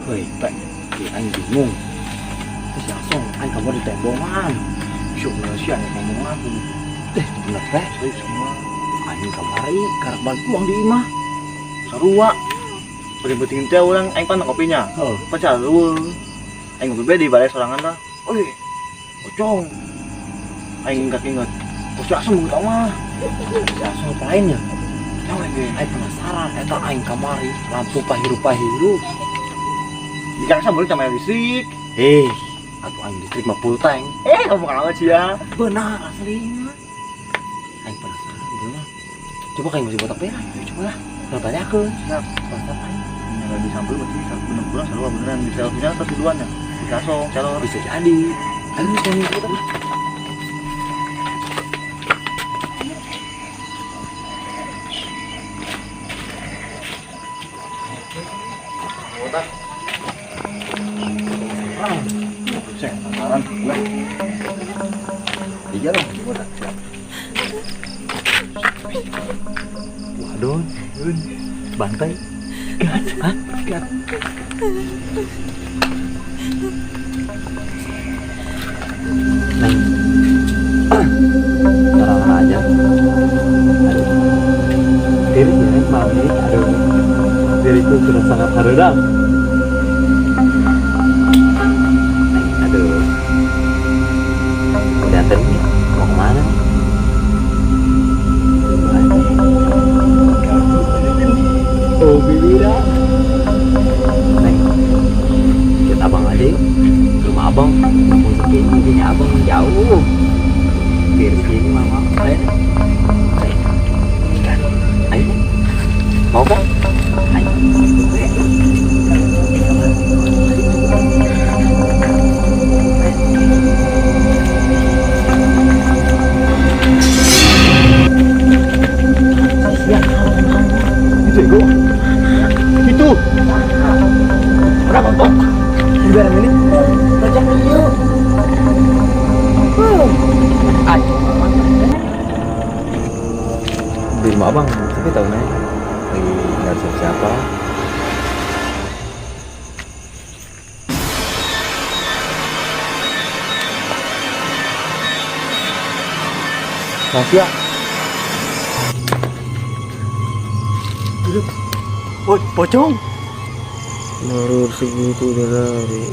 Hei, Pak, aing bingung. Terus si Asong, aing kabar di tembongan. Syuk sih ada tembongan. Bener teh. Serius semua. Aing kamari karak balik uang di imah. Sarua. Penting-penting teh urang aing pan kopinya. Heeh. Pan sarua. Aing ngopi be di balai sorangan lah. Oi. Pocong. Aing ingat-ingat. Oh, si Asong begitu mah. Si Asong apa lainnya? Tahu aing ge. Aing penasaran eta aing kamari lampu pahiru-pahiru. Dikira sama sama listrik. Atuh aing listrik mah full tank. Kamu kenapa sih ya? Benar asli mah. Aing penasaran benar. Coba kayak masih botak merah. Ya, coba lah. Nah, tanyakeun. Siap. Penasaran aing. Yang lagi sampel berarti bener kurang sarua beneran di selfie-nya terus duluan ya. Di kasong, calon. Bisa jadi. Ayo tanya kita. Botak. Saya penasaran gue. Iya dong, botak. Waduh, bantai. Sikat, hah? Sikat. Neng, terang aja. Aduh, diri ya, malam ini, aduh, diriku sudah sangat haredang. Neng, aduh, udah tadi mau kemana nih? Oh, bibira. Neng, kita abang aja yuk. Ke rumah abang, kampung sepi ini, jadinya abang jauh. Biar segini mama. Ayo, Neng. Ayo. Ikan. Ayo, Neng. Mau kan? Ayo. Itu ego. Itu. Berapa kok? Udah ini, raja yuk. Ayo. Di rumah abang, tapi tahu nih lagi nggak ada siapa-siapa. Rahasia. Woi, pocong. Marur segitu udah lari.